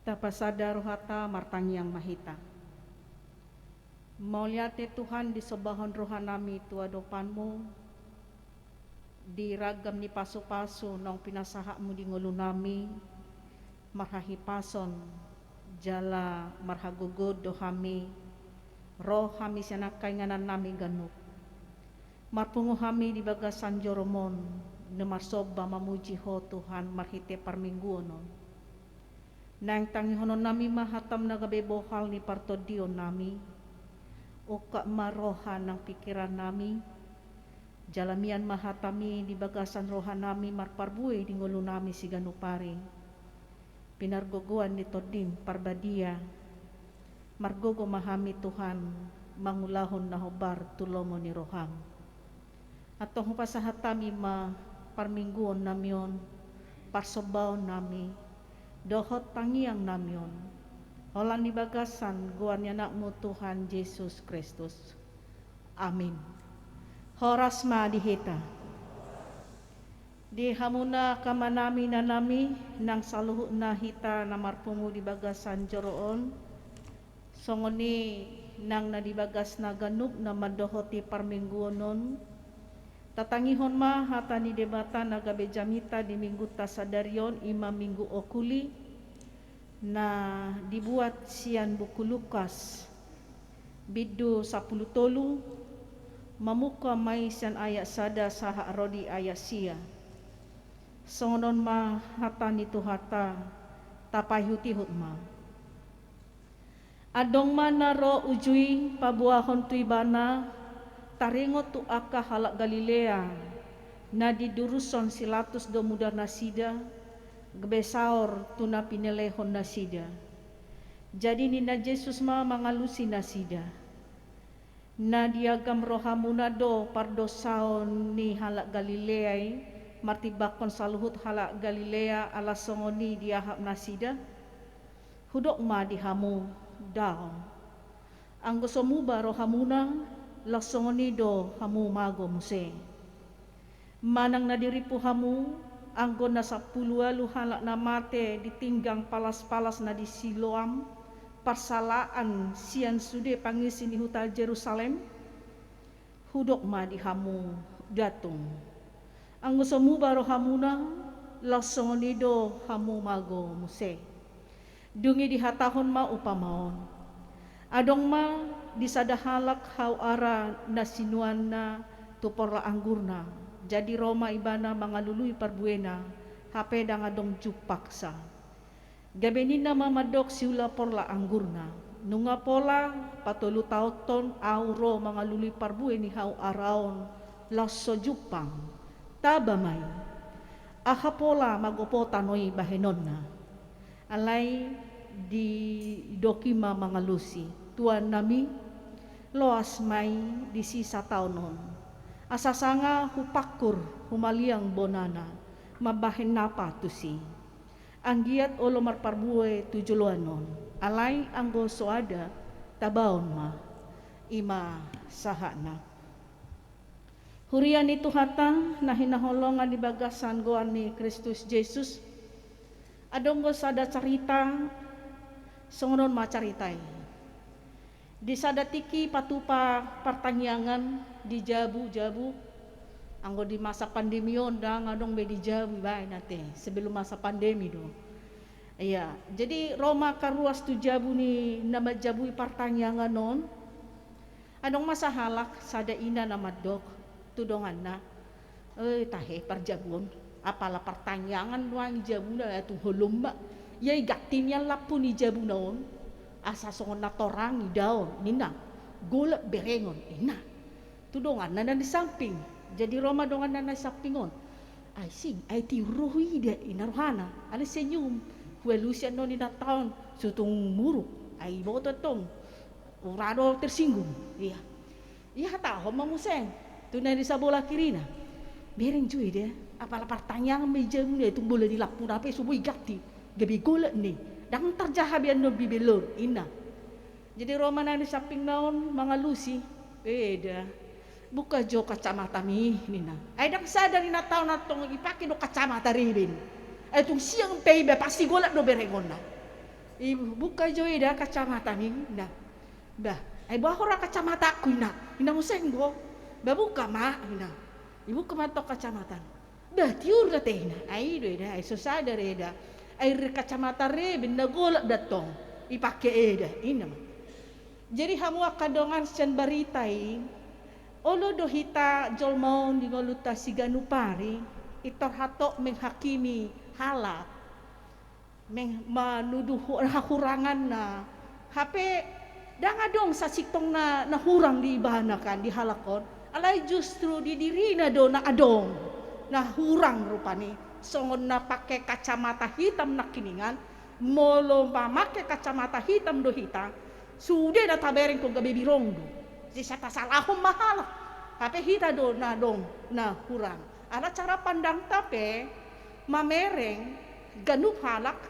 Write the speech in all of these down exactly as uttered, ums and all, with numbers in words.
Tapasada rohata, martangiang ma hita. Mauliate Tuhan, disombahon rohanami tu adopanMu, di ragam ni pasupasu naung pinasahatMu di ngolunami, marhahipason jala marhagogoon do hami, ro hami sian angka inganannami ganup. Marpungu hami di bagasan joroMon, na marsomba mamuji Ho Tuhan marhite parmingguon on. Naeng tangihononnami ma hataM na gabe bohal ni partondionnami. Ungkap ma roha nang pingkirannami. Jala mian ma hataMi di bagasan rohanami marparbue di ngolunami siganup ari. Pinargogoan ni TondiM Parbadia. Margogo ma hami Tuhan, mangulahon na hombar tu lomo ni rohaM. Antong hupasahat hami ma parmingguonnami on, parsombaonnami, dohot tangiangnami on, holan di bagasan goar ni AnakMu Tuhan Jesus Kristus. Amin. Horas ma di hita. Di hamuna angka amanami, inanami, nang saluhutna hita na marpungu di bagasan joro on, songon i nang na di bagasna ganup na mandohoti parmingguon on, tatangihon ma hata ni Debata na gabe jamita di minggunta sadari on, i ma Minggu Okuli, na dibuat sian buku Lukas, bindu sampulu tolu, mamungka ma i sian ayat sada sahat ro di ayat sia. Songon on ma hata ni Tuhanta, tapaihutihut ma. Adong ma na ro uju i paboahon tu Ibana, taringot tu angka halak Galilea, na didurushon si Pilatus do mudanasida, gabe saor tu na pinelehonnasida. Jadi ninna Jesus ma mangalusi nasida: Na diagam rohamuna do pardosaon ni halak Galilea i, martimbangkon saluhut halak Galilea ala songon i diahap nasida? Hudok ma di hamu: Daong. Anggo so muba rohamuna, laos songon i do hamu mago muse. Manang na dirimpu hamu, anggo na sampulu ualu halak na mate di tinggang palaspalas na di Siloam, parsalaan sian sude pangisi ni huta Jerusalem? Hudok ma di hamu: Datung. Anggo so muba rohamuna, laos songon i do hamu mago muse. Dung i dihatahon ma umpama on: Adong ma di sada halak hau ara na sinuanna tu porlak anggurna. Jadi ro ma ibana mangalului parbuena, hape ndang adong jumpangsa. Gabe ninna ma mandok siula porlak anggurna: Nunga pola patolu taonhon ahu ro mangalului parbue ni hau ara on, laos so jumpang. Taba ma i. Aha pola mago po tano i bahenonna? Alai didok i ma mangalusi: Tuannami, loas ma i disi sataon on, asa sanga hupangkur humaliang bonana, mambahen napa tusi? Anggiat olo marparbue tu joloan on. Alai anggo so ada, tabaon ma. I ma sahatna. Huria ni Tuhanta na hinaholongan di bagasan goar ni Kristus Jesus, adong do sada carita, songon on ma carita i. Di sada tingki patupa partangiangan di jabu-jabu, anggo di masa pandemi on ndang adong be di jabu ibaen ate, sebelum masa pandemi do. Iya, jadi ro ma angka ruas tu jabu ni na manjabui partangiangan on. Adong ma sahalak, sada ina na mandok tu donganna: E tahe, parjabu on, apala partangiangan nuaeng jabuna, tung holom ma. Ia iganti nian lampu ni jabuna on, asa songon na torang idaon, ninna. Golap berengon, ninna tu donganna na di samping. Jadi ro ma donganna na di samping on: Ai sing, ai tiur do huida, ninna rohana. Alai senyum. Hualusi annon inanta on, so tung muruk, ai iboto tong. Ura do tersinggung. Iya. Ihatahon ma muse tu na di sabola kirina: Bereng jo ida, apala partangiangan ma i jabuna, tung bola ni lampuna pe so boi ganti, gabe golap ni. Ndang tarjaha be annon bibelon, ninna. Jadi ro ma na di sampingna on mangalusi: Eda, buka jo kacamatami, ninna. Ai ndang sadar inanta on antong ipake do kacamata reben. Ai tung siang pe iba pasti golap do berengonna. Ibuka jo eda kacamata ni, ninna. Bah, ai boha ho ra kacamataku, ninna. Ninna muse, anggo. Bah, buka ma, ninna. Ibuka ma tong kacamata. Bah, tiur do ate, ninna. Ai i do eda, ai so sadar eda. Ai re kacamata re, baen na golap do tong. Ipake eda, ninna ma. Jadi hamu angka dongan sian barita i, olo do hita jolma on di ngolunta siganup ari, pintor hatop menghakimi halak. Meng-, manuduh hu-, hahuranganna. Hape ndang adong sasintongna na hurang di ibana kan, di halak on. Alai justru di dirina do na adong na hurang rupani. Songon na pake kacamata hitam nangkiningan, molo mamake kacamata hitam do hita, sude na tabereng tu gabe birong do. Jadi sai tasalahon ma halak. Hape hita do na adong na hurang. Ala cara pandangta pe, mamereng ganup halak,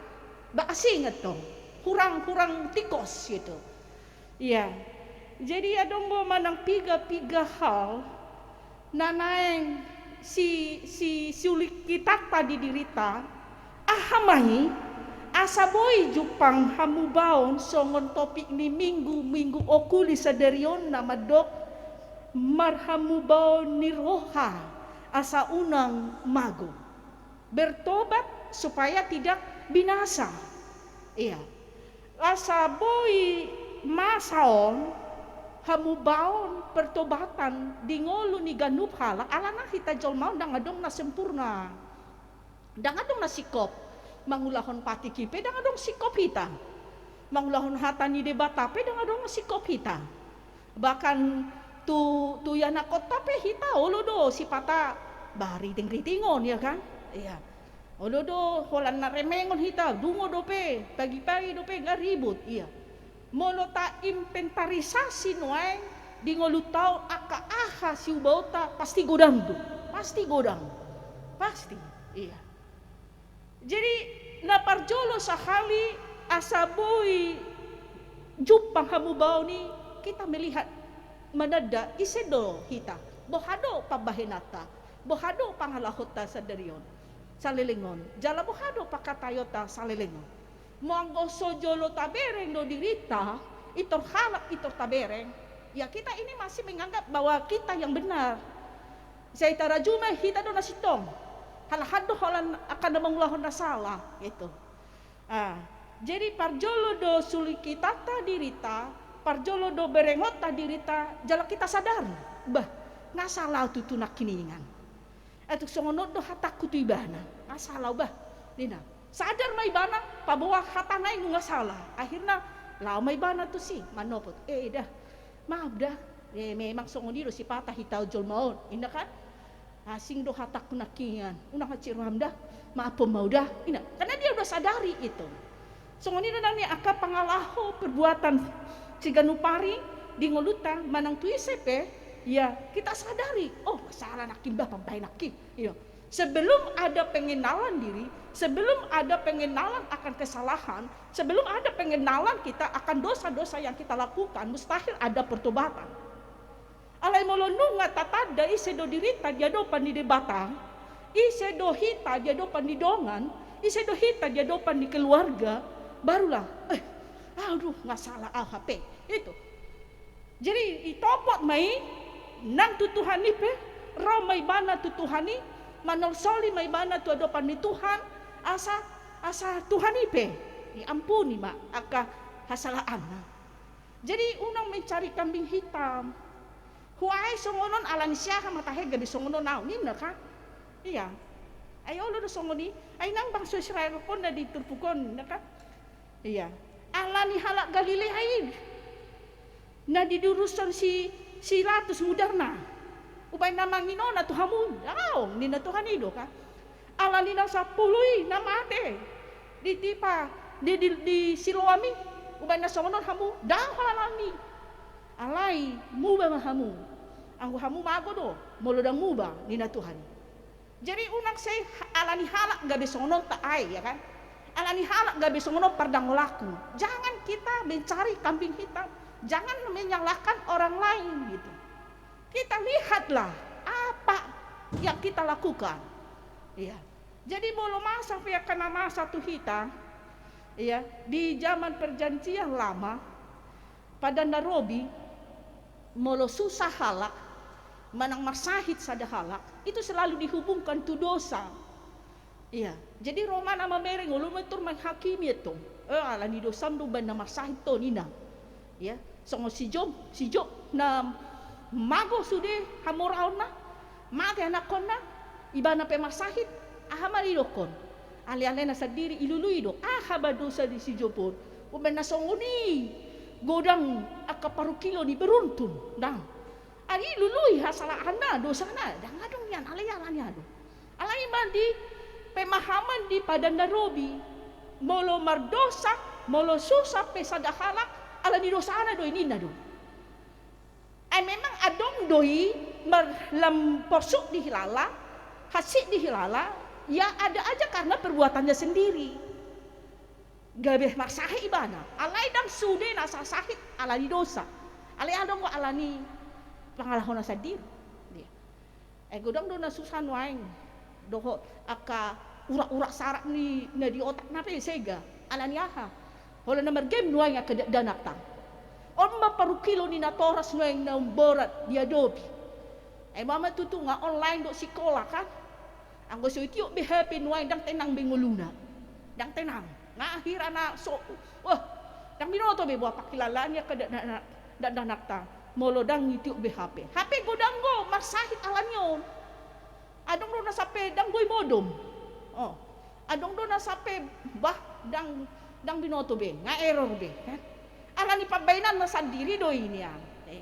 ba asing antong. Hurang, hurang tingkos gitu. Iya. Jadi adong do manang piga-piga hal na naeng si, si, siulik hitanta di dirita, aha ma i, asa boi jumpang hamubaon songon topik ni minggu, minggu okuli sadari on na mandok marhamubaon ni roha asa unang mago. Bertobat supaya tidak binasa. Iya. Asa boi masa on, hamubaon, pertobatan di ngolu ni ganup halak, alana hita jolma on ndang adong na sempurna. Ndang adong na singkop. Mangulahon patik i pe ndang adong singkop hita. Mangulahon hata ni Debata pe ndang adong singkop hita. Bahkan tu, tu ianakkonta pe hita olo do sipata ba riting-ritingon, ya kan? Iya. Olo do holan na remengon hita, dungo dope, pagi-pagi dope, nga ribut, iya. Molo tainventarisasi nuaeng di ngolunta on angka aha siubaonta, pasti godang do. Pasti godang. Pasti, iya. Jadi, na parjolo sahali asa boi jumpang hamubaon i, kita melihat, mananda ise do hita, boha do pambahenanta, boha do pangalahonta sadari on, saleleng on, jala boha do pangkataionta saleleng on. Molo anggo so jolo tabereng do dirinta, pintor halak pintor tabereng, ya kita ini masih menganggap bahwa kita yang benar. Sai tarajumi hita do na sintong. Halahan do holan angka na mangulahon na sala, gitu. Ah, jadi parjolo do siulik hitanta dirinta, parjolo do berengonta dirinta, jala kita sadari. Bah, nga sala au tutu nangkiningan. Ai tung songon on do hatangku tu ibana. Nga sala au bah, ninna. Sadar ma ibana, paboa hatana i nunga sala. Akhirna, laho ma ibana tusi, manopot. Eh, dah. Maaf dah, eh, memang songon i do sipata hita jolma on, ninna kan? Asing do hatangku nangkiningan, unang hansit roham dah, maafhon ma au dah, ninna. Karena dia udah sadari itu. Songon i do nang ni angka pangalaho perbuatan siganup ari di ngolunta, manang tu ise pe, ya, kita sadari, oh, sala nangkin bah pambahenanki, iyo. Sebelum ada pengenalan diri, sebelum ada pengenalan akan kesalahan, sebelum ada pengenalan kita akan dosa-dosa yang kita lakukan, mustahil ada pertobatan. Alai molo nunga tatanda ise do dirinta di adopan ni Debata, ise do hita di adopan ni dongan, ise do hita di adopan ni keluarga, barulah, eh, aduh, nga sala au hape. Itu. Jadi, itopot ma i nang tu Tuhan i pe, ro ma ibana tu Tuhan i, manolsoli ma ibana tu adopan ni Tuhan, asa, asa Tuhan i pe diampuni ma angka hasalaanna. Jadi, unang mencari kambing hitam. Huae songon on, ala ni si aha ma tahe gabe songon on au, ninna kan? Iya. Ai olo do songon i, ai nang bangso Israel on na di turpuk on, ninna kan? Iya. Ala ni halak Galilea i. Na didurushon si, si Pilatus mudarna. Umbaen na manginona tu hamu, daong, ninna Tuhan i do kan. Ala ni na sampulu i na mate. Ditipa, di, di, di Siloam i. Umbaen na songon on hamu, daong halani. Alai, muba ma hamu. Anggo hamu mago do, molo ndang muba, ninna Tuhan i. Jadi unang sai ha-, ala ni halak gabe songon on ta ai, ya kan? Ala ni halak gabe songon on pardangolanku. Jangan kita mencari kambing hitam. Jangan menyalahkan orang lain gitu. Kita lihatlah apa yang kita lakukan. Iya. Jadi molo masa pe angka na masa tu hita, Iya, di zaman Perjanjian Lama, Padan na Robi, molo susah halak, manang marsahit sada halak, itu selalu dihubungkan tu dosa. Iya, jadi ro ma na mamereng, olo ma i tor manghakimi antong. Eh, alani dosam do umbahen na marsahit ho, ninna. Iya, songon si Job, si Job na mago sude hamoraonna, mate anakkonna, ibana pe marsahit, aha ma didokkon? Alealena sandiri ilului do. Aha ma dosa ni si Job on? Umbahen na songon i godang angka parungkilon ni beruntun, ndang. Ai ilului hasalaanna, dosana, ndang adong nian, alai alani aha do? Alai ma di pemahaman di Padan na Robi, molo mardosa, molo susah pe sada halak, alani dosana do i, ninna do. Ai memang adong do i mar-, lam porsuk dihilala, hansit dihilala, ya ada aja karena perbuatannya sendiri. Gabe marsahit ibana, alai ndang sude na sa-, sahit alani dosa. Alai adong do alani pangalahona sandiri. Iya. Eh, godang do na susah nuaeng. Dohot angka urak-urak sarap ni na di otakna pe sega. Alani aha? Holan na margame nuaeng angka dakdanakta. On ma parungkilon ni natoras nuaeng na umborat diadopi. Eh, ima ma tutu nga online do sikola kan. Anggo so itiop be H P nuaeng ndang tenang be ngoluna. Ndang tenang. Nga akhirna so, wah, ndang binoto be boha pangkilalaan ni angka dak-, dak-, dak-, dakdanakta. Molo ndang itiop be H P. H P godang do marsahit alani on. Adong do na sampe ndang boi modom. Oh. Adong do na sampe, bah, ndang, ndang binoto be, nga error be, kan? Alani pambaenanna sandiri do i nian. Eh.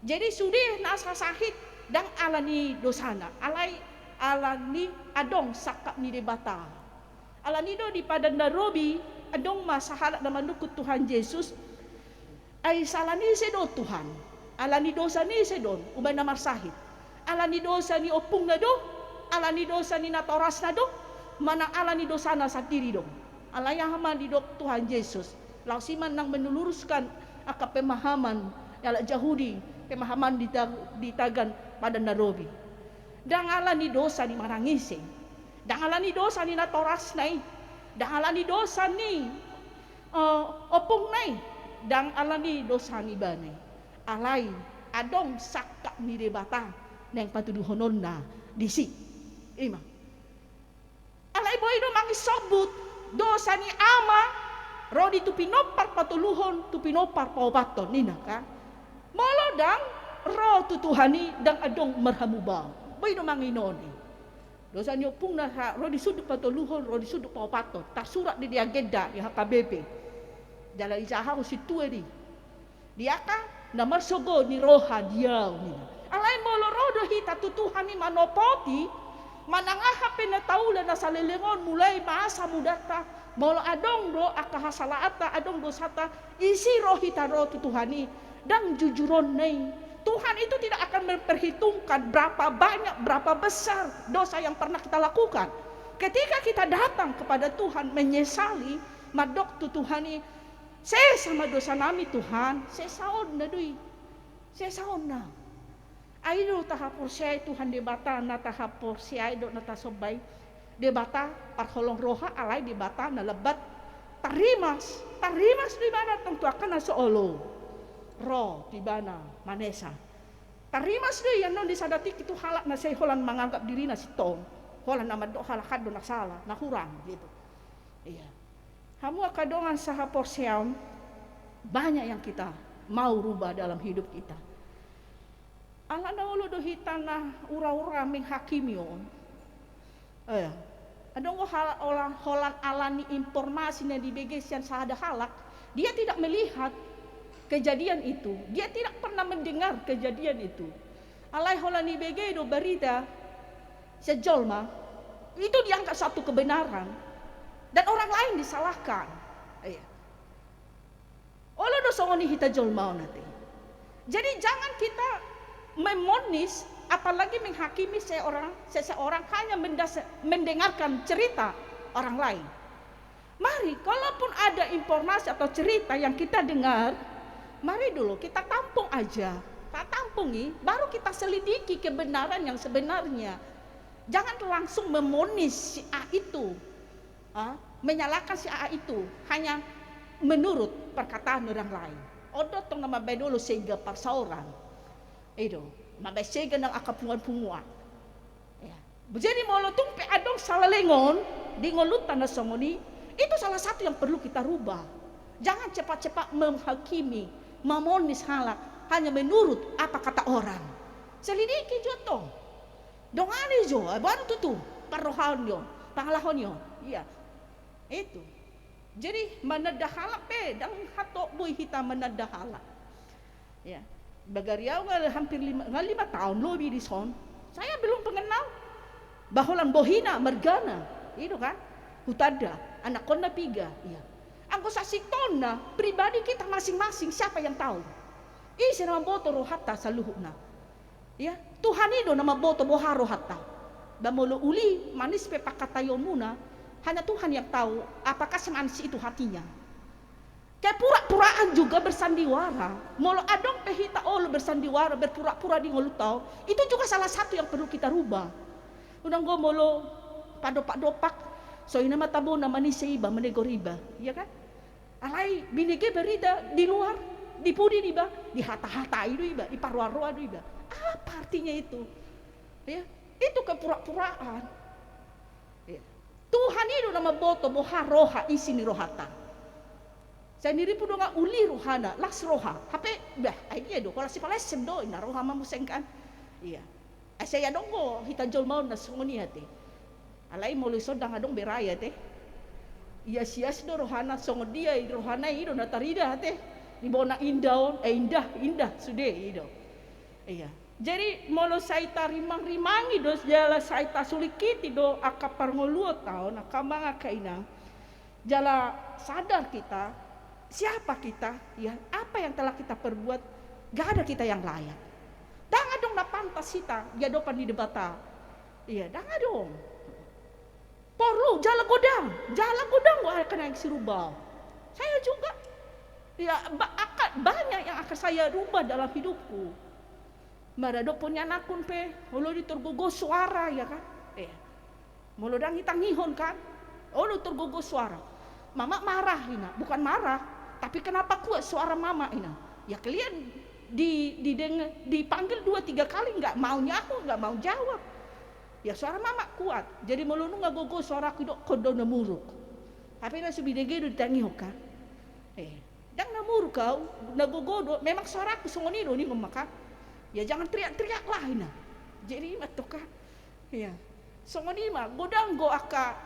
Jadi sude na sasahit ndang alani dosana, alai alani adong sangkap ni Debata. Alani do di Padan na Robi adong ma sahalak na manungkun Tuhan Jesus, ai sala ni ise do Tuhan? Alani dosa ni ise do on umbahen na marsahit? Alani dosa ni ompungna do? Alani dosa ni natorasna do? Manang alani dosana sandiri do? Alai aha ma didok Tuhan Jesus? Laos i ma nang menluruskan angka pemahaman ni halak Jahudi, pemahaman di ta-, di tagan Padan na Robi. Ndang alani dosa ni manang ise, ndang alani dosa ni natorasna i, ndang alani dosa ni, eh, ompungna i, ndang alani dosa ni ibana i. Alai adong sangkap ni Debata naeng patuduhononna disi. Ima. Alai boi do mangisombut dosa ni ama ro di tu pinompar patoluhon, tu pinompar paopathon, ninna kan. Molo ndang ro tu Tuhan i ndang adong marhamubaon. Boi do manginon i. Dosa ni ompungna sa-, ro di sundut patoluhon, ro di sundut paopathon. Tarsurat di, di agenda di H K B P. Jala ijahahon sintua di. Di angka na marsogo ni roha di ahu, ninna. Alai molo ro do hita tu Tuhan i manopoti, manang aha pe na taula na saleleng on mulai masa mudanta, molo adong do angka hasalaanta, adong dosanta, isi ro hita ro tu Tuhan i, ndang jujuronna i. Tuhan itu tidak akan memperhitungkan berapa banyak, berapa besar dosa yang pernah kita lakukan. Ketika kita datang kepada Tuhan menyesali, mandok tu Tuhan i, sesa ma dosanami Tuhan, sesaonna do i. Sesaonna. Ai do tahaporseai Tuhan Debata, na tahaporseai dohot na tasomba i Debata parholong roha, alai Debata na lambat tarrimas. Tarrimas do ibana tong tu angka na so olo ro tu ibana manesa. Tarrimas do i annon di sada tingki tu halak na sai holan manganggap dirina sintong, holan na mandok halak an do na sala, na hurang, gitu. Iya. Hamu angka dongan sahaporseaon, banyak yang kita mau rubah dalam hidup kita. Alana olo do hita na ura-ura menghakimi on. Eh, adong do hal-, ola-, holan alani informasi na dibege sian sada halak, dia tidak melihat kejadian itu, dia tidak pernah mendengar kejadian itu. Alai holan ibege do barita sian jolma, itu dianggap satu kebenaran, dan orang lain disalahkan. Iya. Olo do songon i hita jolma on ate. Jadi jangan kita memonis, apalagi menghakimi seorang, seseorang hanya mendas-, mendengarkan cerita orang lain. Mari, kalaupun ada informasi atau cerita yang kita dengar, mari dulu kita tampung aja. Kita tampung i, baru kita selidiki kebenaran yang sebenarnya. Jangan langsung memonis si A itu. Ah, menyalahkan si A A itu hanya menurut perkataan orang lain. On do tong na mambaen olo sega parsaoran. I do, mambaen sega nang angka punguan-punguan. Ya. Jadi molo tung pe adong salelengon di ngolunta na songon i, itu salah satu yang perlu kita rubah. Jangan cepat-cepat menghakimi, memonis halak hanya menurut apa kata orang. Selidiki jo tong. Dongani jo, eh, baru tutu parrohaon jo, pangalaho jo. Iya. Itu. Jadi mananda halak pe, ndang hatop boi hita mananda halak. Ya. Bagari au nga hampir lima, nga lima taon lobi dison. Saya belum pengenal. Ba holan bohina, margana. I do kan? Hutanda, anakkonna piga. Iya. Anggo sasintonna, pribadi kita masing-masing, siapa yang tahu? Ise na mamboto rohanta saluhutna. Ya, Tuhan i do na mamboto boha rohanta. Ba molo uli, manis pe pangkataionmuna, hanya Tuhan yang tahu apakah semanis itu hatinya. Kepura-puraan juga bersandiwara. Molo adong pe hita olo bersandiwara, berpura-pura di ngolunta on, itu juga salah satu yang perlu kita rubah. Unang go molo padompak-dompak, songon i ma tabona manise iba, manegor iba, iya kan? Alai binege barita di luar, di pudi do iba, dihata-hatai do iba, diparroa-roa do iba. Apa artinya itu? Ya, itu kepura-puraan. Ya. Tuhan i do na mamboto boha roha, isi ni rohanta. Sai ni ripu do nga uli rohana, las roha. Hape, bah, ai dia do, holan sipalessem do, ina roha ma muse kan. Iya. Ai sai adong do hita jolma on na songon i ate. Alai molo ison ndang adong be ra i ate. Ias-ias do rohana, songon dia i rohana i do na tarida ate. Di bona indah on, eh, indah, indah, sude i do. Iya. Jadi molo sai tarimang-rimangi do, jala sai tasulingkiti do angka parngoluonta on, angka amang angka inang. Jala sadar kita, siapa kita, ya, apa yang telah kita perbuat, gak ada kita yang layak. Ndang adong na pantas hita di adopan ni Debata. Iya, ndang adong. Porlu, jala godang, jala godang do angka naeng sirubau. Saya juga, ya, ba-, angka, banyak yang akan saya rubah dalam hidupku. Maradophon ni anakkon pe, olo do i tor gogo suara, ya kan? Eh. Molo ndang itangihon kan, olo tor gogo suara. Mama marah, ina. Bukan marah, tapi kenapa kuat suara mama, ina? Ya kalian di, di deng-, dipanggil dua tiga kali, nggak mau nyahu, nggak mau jawab. Ya suara mama kuat. Jadi molo nunga gogo suaraku, idokkon do na muruk. Hape na so binege do ditangihon kan. Eh, ndang na muruk au, na gogo do, memang suaraku songon i do, ningon ma kan. Ya jangan teriak-teriak lah, ina. Jadi i ma tong kan. Iya. Songon i ma, godang do angka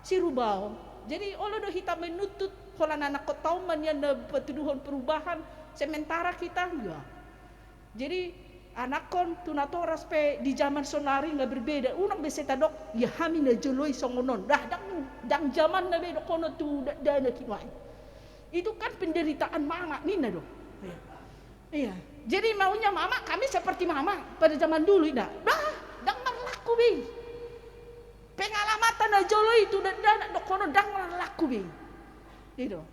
sirubau. Jadi olo do hita menuntut holan anakkonta on ma nian na patuduhon perubahan, sementara kita enggak. Jadi anakkon tu natoras pe di zaman sonari nga berbeda. Unang be sai tadok, ya hami na jolo i songon on. Dah, ndang, ndang zamanna be dohonon tu dakdanak i nuaeng. Itu kan penderitaan mama, ninna do. Iya. Iya. Jadi maunya mama, kami seperti mama pada zaman dulu, ina. Dah, ndang marlaku be i. Pengalamanta na jolo i tu dakdanak dohonon ndang marlaku be i. I do.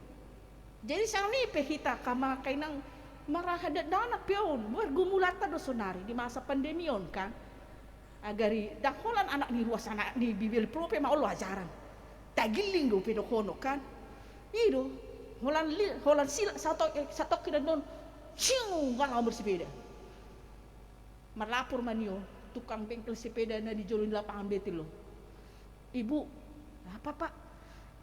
Jadi songon i pe hita angka amang angka inang, maraha dakdanak pe on, pergumulanta do sonari di masa pandemi on kan. Agari ndang holan anak ni ruas, anak ni bibelvrouw pe ma olo ajaran. Tagilling dope dohonon kan. I do, holan li-, holan silak sato-, eh, satongkin annon, siu, nga laho marsepeda. Marlapor ma nio tukang bengkel sepeda na di jolo ni lapangan Betel on. Ibu, apa, Pak?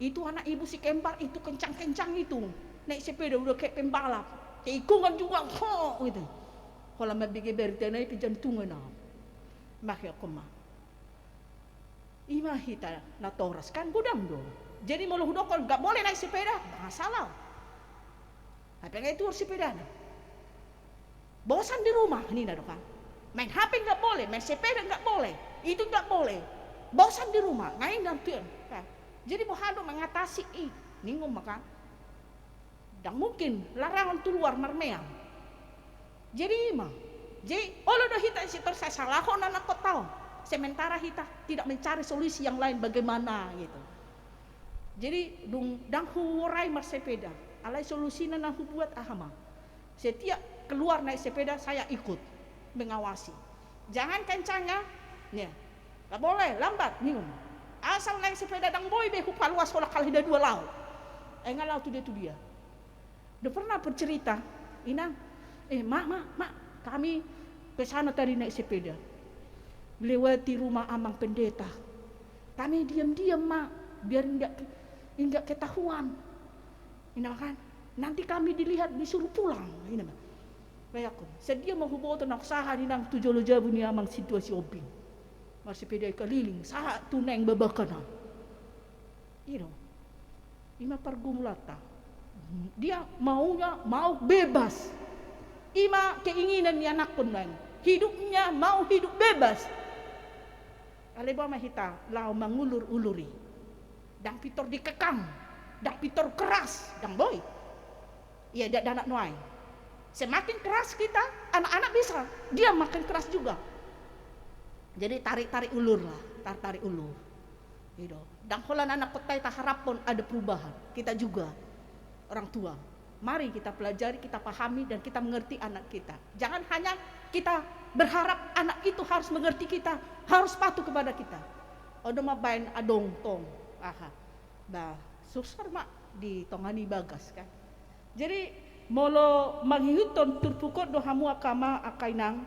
Itu anak ibu si kembar itu kencang-kencang itu. Naik sepeda udah kayak pembalap. Tikungan juga, ho, gitu. Holan mambege berita na i pe jantungan au. Make aku ma. I ma hita natoras kan godang do. Jadi molo hudokkon nggak boleh naik sepeda, masalah. Hape nga ituhor sepedana. Bosan di rumah, ninna do kan. Main H P nggak boleh, main sepeda nggak boleh, itu nggak boleh. Bosan di rumah, nga i nang tuan. Kan. Jadi boha do mengatasi i, ningon ma kan. Ndang mungkin larangan tu luar marmeam. Jadi i ma. Jadi olo do hita sitor sai salahon anakkonta on. Sementara hita tidak mencari solusi yang lain bagaimana gitu. Jadi dung ndang huurai marsepeda, alai solusina na hubuat aha ma? Setiap keluar naik sepeda, saya ikut mengawasi. Jangan kencang ya. Nih. Nggak boleh lambat, ningon. Asal naeng sepeda ndang boi be hupaluas holan halak na dua laho. Ai nga laho tu dia tu dia. Ndang pernah bercerita, inang, eh, mak, mak, mak, kami ke sana tadi naik sepeda. Melewati rumah amang pendeta. Kami diam-diam, mak, biar enggak, enggak ketahuan. Inang kan, nanti kami dilihat, disuruh pulang. Inang. Bae aku, sadia ma huboto na sahat inang tu jolo jabu ni amang situasi ombing. Marsepeda i keliling, sahat tu naeng babakan. I do. Ima pergumulanta. Dia maunya mau bebas. Ima keinginan ni anakkon naeng. Hidupnya mau hidup bebas. Alai boha ma hita laho mangulur-uluri. Ndang pintor dikekang, ndang pintor keras, ndang boi. Ia dakdanak nuaeng. Semakin keras kita, anak-anak bisa, dia makin keras juga. Jadi tarik-tarik ulur lah, tarik-tarik ulur. Gitu. Ndang holan anakkonta i taharapkon ada perubahan. Kita juga, orang tua. Mari kita pelajari, kita pahami, dan kita mengerti anak kita. Jangan hanya kita berharap anak itu harus mengerti kita, harus patuh kepada kita. On do mambaen adong tong. Aha. Bah, susar ma di tonga ni bagas kan. Jadi molo mangihuthon turpuk on do hamu angka amang, angka inang,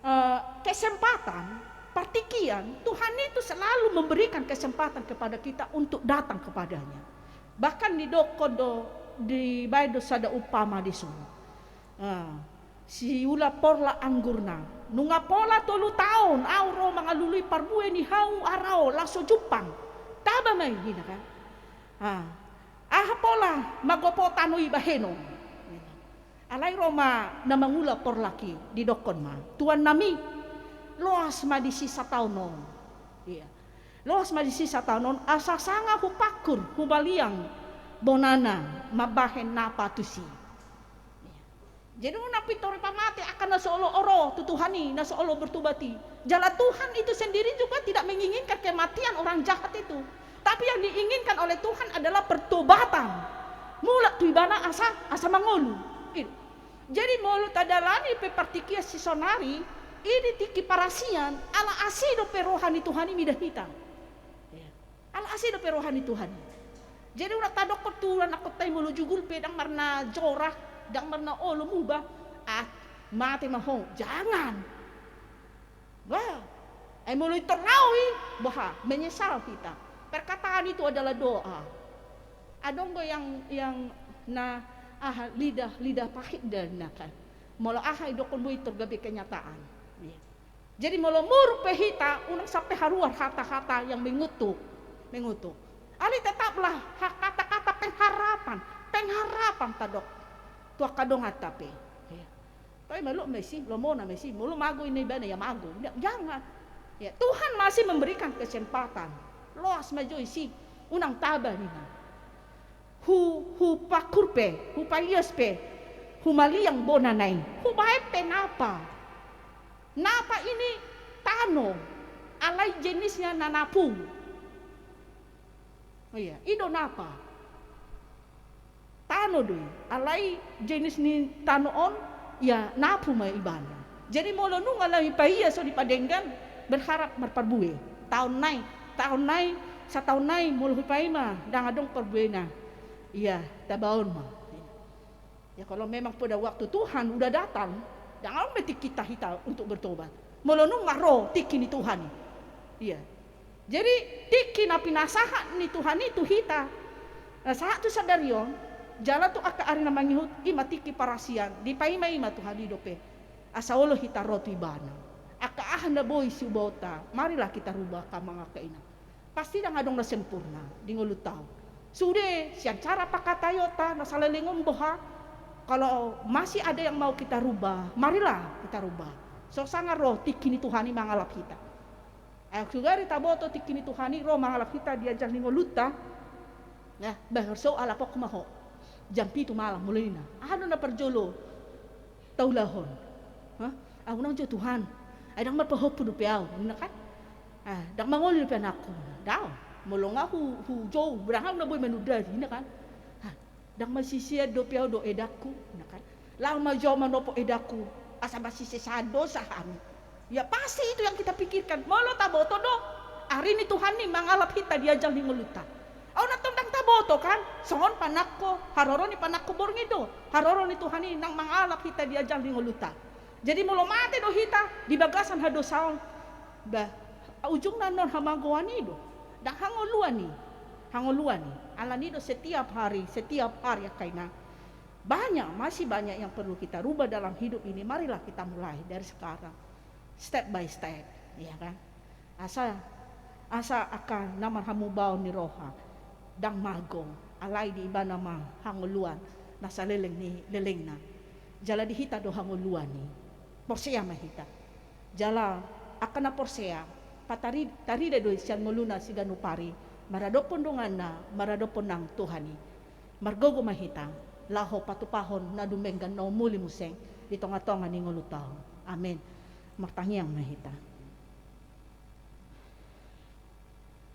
eh, kesempatan, partingkian, Tuhan itu selalu memberikan kesempatan kepada kita untuk datang kepada-Nya. Bahkan didokkon do, dibaen do sada umpama dison. Eh, siula porlak anggurna. Nunga pola tolu taon ahu ro mangalului parbue ni hau ara on, laos so jumpang. Taba ma i, ninna kan. Ah. Aha pola magopo tano i bahenon. Alai ro ma na mangula porlak i, didokkon ma, tuannami, loas ma disi sataon on. Ia. Loas ma disi sataon on, asa sanga hupangkur, humaliang bonana mambahen napa tusi. Jadi unang pintor i pamate angka na so olo ro tu Tuhan i, na so olo bertobat i. Jala Tuhan itu sendiri juga tidak menginginkan kematian orang jahat itu. Tapi yang diinginkan oleh Tuhan adalah pertobatan. Mulak tu ibana asa, asa mangolu. Gitu. Jadi molo tadalani pe partingkian sisonari, i di tingki parasian, ala asi dope roha ni Tuhan i mida hita. Ala asi dope roha ni Tuhan i. Jadi unang tadokkon tu anakkonta i molo jugul pe ndang marna jora, ndang marna olo muba, ah, mate ma ho, jangan. Wah, ai molo pintor laho i, boha, menyesal hita. Perkataan itu adalah doa. Adong do yang, yang na, aha, lidah, lidah pahit dan na kan. Molo aha idokkon boi pintor gabe kenyataan. Iya. Jadi molo muruk pe hita, unang sampe haruar hata-hata yang mengutuk, mengutuk. Alai tetaplah ha-, kata-kata pengharapan, pengharapan tadok tu angka donganta pe. Iya. Toe ma loas ma disi, lomona ma disi, molo mago ninna ibana, ya mago. Nda, jangan. Ya, Tuhan masih memberikan kesempatan. Loas ma jo disi, unang taba ninna. Hu, hupangkur pe, hupaias pe, humaliang bonana i, hubaen pe napa. Napa ini tano, alai jenisnya na napu. Oh iya, i do napa. Tano do i, alai jenis ni tano on, ya napu ma ibana. Jadi molo nunga lam ipaias, so dipadenggan, berharap marparbue. Taon nai, taon nai, sataon nai, molo hupaima, ndang adong parbuena. Iya, tabaon ma. Ya kalau memang pada waktu Tuhan udah datang, ndang adong be tingkinta hita untuk bertobat. Molo nunga ro tingki ni Tuhan i. Iya. Jadi tingki na pinasahat ni Tuhan i tu hita, na sahat tu sadari on, jala tu angka ari na mangihut, i ma tingki parasian, dipaima i ma Tuhan i dope. Asa olo hita ro tu ibana. Angka aha na boi siubaonta, marilah kita rubah angka amang angka inang. Pasti ndang adong na sempurna di ngolunta on. Sude, sian cara pangkataionta na saleleng on boha, kalau masih ada yang mau kita rubah, marilah kita rubah. So sanga ro tingki ni Tuhan i mangalap hita. Ai sugari taboto tingki ni Tuhan i ro mangalap hita di ajal ni ngolunta. Nah, bah, so alapok ma ho. Jam pitu malam molo ninna. Aha do na parjolo taulahon. Hah? Ahu unang jo Tuhan. Ai ndang marpahompu dope ahu, ninna kan. Ah, ndang mangoli dope anakku. Ndang. Molo nga hu, hujou, ndang ahu na boi manunda, ninna kan. Ah, ndang masisea dope ahu dohot edangku, ninna kan. Laho ma jo ahu manopo edangku, asa masisea dosa hami. Ya pasti itu yang kita pikirkan. Molo taboto do, Ari ni Tuhan i mangalap hita di ajal ni ngolunta. Au na tong ndang taboto kan, songon panangko, haroro ni panangko borngin do, haroro ni Tuhan i nang mangalap hita di ajal ni ngolunta. Jadi molo mate do hita di bagasan hadosaon, bah, ujungna non hamagoan i do, ndang hangoluan i, hangoluan i. Alani do setiap hari, setiap hari angka inang. Banyak, masih banyak yang perlu kita rubah dalam hidup ini. Marilah kita mulai dari sekarang. Step by step, ya kan? Asa, asa angka na marhamubaon ni roha, ndang mago, alai di ibana ma hangoluan na saleleng ni lelengna. Jala di hita do hangoluan i. Porsea ma hita. Jala angka na porsea, patari-, tarida do i sian ngoluna siganup ari, maradophon donganna, maradophon nang Tuhan i. Margogo ma hita, laho patupahon na dumenggan na umuli muse di tongatonga ni ngolunta on. Amen. Martangiang ma hita.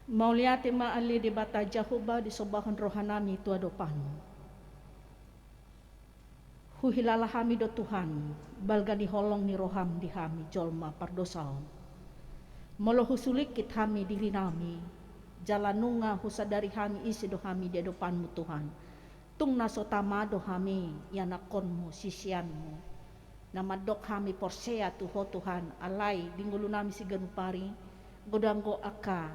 Mauliate ma ale Debata Jahowa, disombahon rohanami tu adopanmu. Huhilala hami do Tuhan, balga ni holong ni roham di hami jolma pardosa on. Molo husulingkit hami dirinami, jala nunga husadari hami ise do hami di adopanmu Tuhan. Tung na so tama do hami ianakkonmu, siseanmu. Na mandok hami porsea tu ho Tuhan, alai di ngolunami siganup ari, godang do angka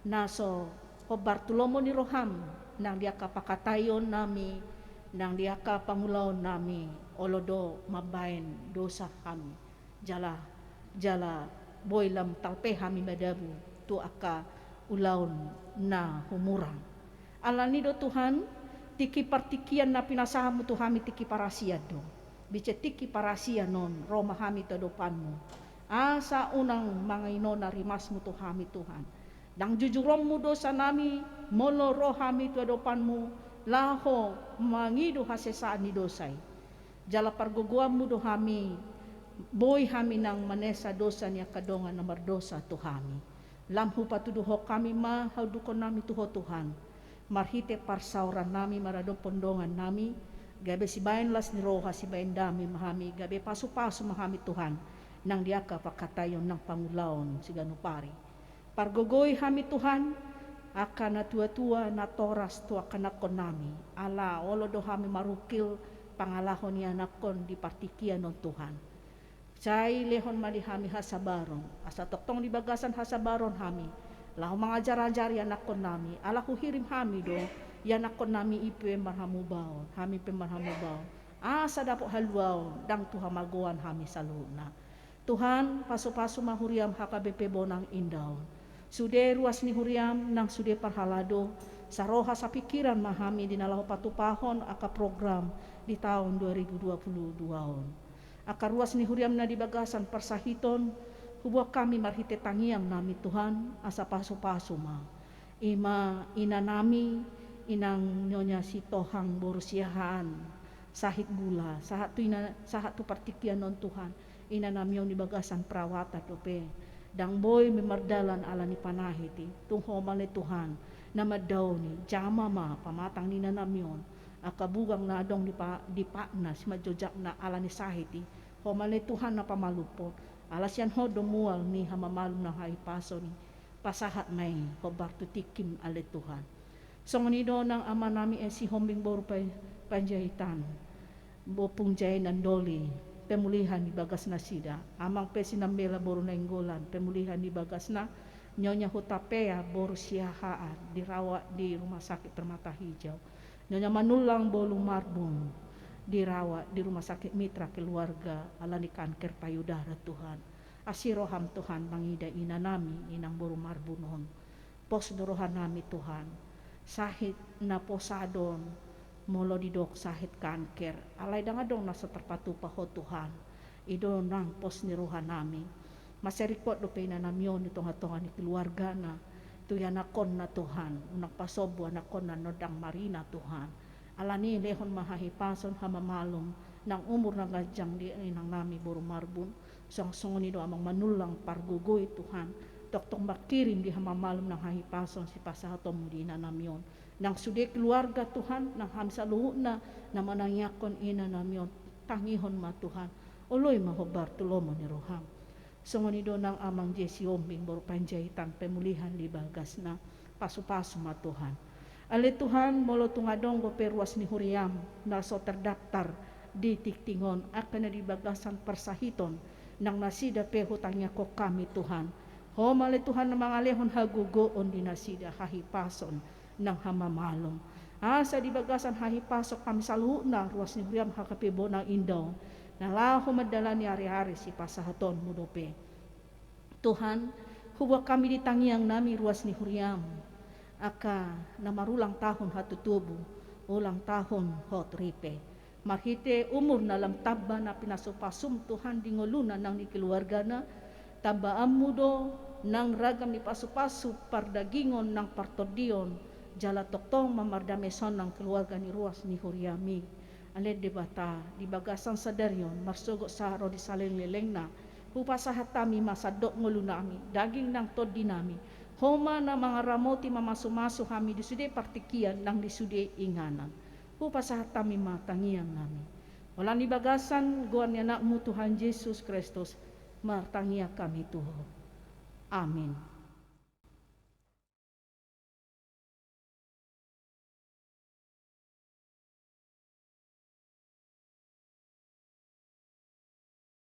na so hombar tu lomo ni roham, nang di angka pangkataionnami, nang di angka pangulaonnami, olo do mambaen dosa hami. Jala, jala boi lam talpe hami madabu tu angka ulaon na humurang. Alani do Tuhan, tingki partingkian na pinasahatmu tu hami tingki parasian do. Bise tingki parasian on ro ma hami tu adopanmu. Asa unang manginona rimasmu tu hami Tuhan. Ndang jujuronmu dosanami, molo ro hami tu adopanmu, laho mangido hasesaan ni dosa i. Jala pargogoanmu do hami, boi hami nang manesa dosa ni angka dongan na mardosa tu hami. Lam hupatuduhon hami ma haundukonnami tu ho Tuhan. Marhite parsaorannami maradophon dongannami, gabe sibaen las ni roha, sibaen dame ma hami, gabe pasupasu ma hami Tuhan, nang di angka pangkataion nang pangulaon siganup ari. Pargogoi hami Tuhan, angka natuatua natoras tu angka anakkonnami, ala olo do hami marungkil pangalaho ni anakkon di partingkian on Tuhan. Sai lehon ma di hami hasabaron, asa tongtong di bagasan hasabaron hami laho mangajarajari anakkonnami, ala huhirim hami do ianakkonnami i pe marhamubaon, hami pe marhamubaon, asa dapot haluaon, ndang tu hamagoan hami saluhutna. Tuhan, pasupasu ma huriam H K B P Bonang Indah on. Sude ruas ni huriam nang sude parhalado, saroha sapingkiran ma hami di na laho patupahon angka program di taon dua ribu dua puluh dua on. Angka ruas ni huriam na di bagasan parsahiton, huboan hami marhite tangiangnami Tuhan, asa pasupasu ma. I ma inanami, inang Nyonya Sitohang boru Siahaan, sahit gula, sahat tu ina, sahat tu partingkian on Tuhan, inanami on di bagasan perawatan dope. Ndang boi be mardalan ala ni panahit i, tung Ho ma ale Tuhan na mandaoni, jama ma pamatang ni inanami on, angka bugang na adong di pa-, di patna simanjojakna ala ni sahit i, Ho ma ale Tuhan na pamalumhon, ala sian Ho do mual ni hamamalum nang hahipason i. Pasahat ma i hombar tu tingkim ale Tuhan. Songon i do nang amanami Sihombing boru Pa-, Panjaitan, Ompung Jainan Doli, pemulihan di bagas nasida. Amang pe Sinambela boru Nainggolan, pemulihan di bagasna. Nyonya Hutapea boru Siahaan, dirawat di Rumah Sakit Permata Hijau. Nyonya Manullang boru Marbun, dirawat di Rumah Sakit Mitra Keluarga ala ni kanker payudara Tuhan. Asi roham Tuhan mangida inanami, inang boru Marbun on. Pos do rohanami Tuhan. Sahit na posadon, molo didok sahit kanker. Alai ndang adong na so tarpatupa Ho Tuhan. I do nang pos ni rohanami. Mansai ringkot dope inanami on di tongatonga ni keluargana. Tu ianakkonna Tuhan. Unang pasombu anakkonna na ndang marina Tuhan. Alani lehon ma hahipason, hamamalum, nang umur na ganjang di inangnami boru Marbun. Suang songon i do Amang Manullang, pargogoi Tuhan, tongtong mangkirim di hamamalum nang hahipason sipasahatonmu di inanami on. Nang sude keluarga Tuhan, nang hami saluhutna na manangiangkon inanami on, tangihon ma Tuhan, oloi ma hombar tu lomo ni roham. Songon i do nang Amang Jesi Ombing boru Panjaitan, pemulihan di bagasna. Pasupasu ma Tuhan. Ale Tuhan, molo tung adong dope ruas ni huriam na so terdaftar di tingting on, angka na di bagasan parsahiton, nang nasida pe hutangiangkon hami Tuhan. Ho ma ale Tuhan na mangalehon hagogoon di nasida, hahipason nang hamamalum. Asa di bagasan hahipason hami saluhutna ruas ni huriam H K P Bonang Indah on, na laho mandalani ari-ari sipasahatonmu dope. Tuhan, huboan hami di tangiang nami ruas ni huriam, angka na marulang tahun hatutubu, ulang tahun hot ripe. Marhite umur na lam tamba na pinasupasum Tuhan di ngoluna nang di keluargana, tambaanmu do nang ragam ni pasupasu pardagingon nang partondion, jala tongtong ma mardameson nang keluarga ni ruas ni huriami. Ale Debata, di bagasan sadari on, marsogot sahat ro di saleleng-lelengna, hupasahat hami ma sandok ngolunami, daging nang tondinami, ho ma na mangaramoti mamasu-masu hami di sude partingkian nang di sude inganan. Hupasahat hami ma tangiang nami. Holan di bagasan goar ni Anakmu Tuhan Jesus Kristus, martangiang hami tu Ho. Amin.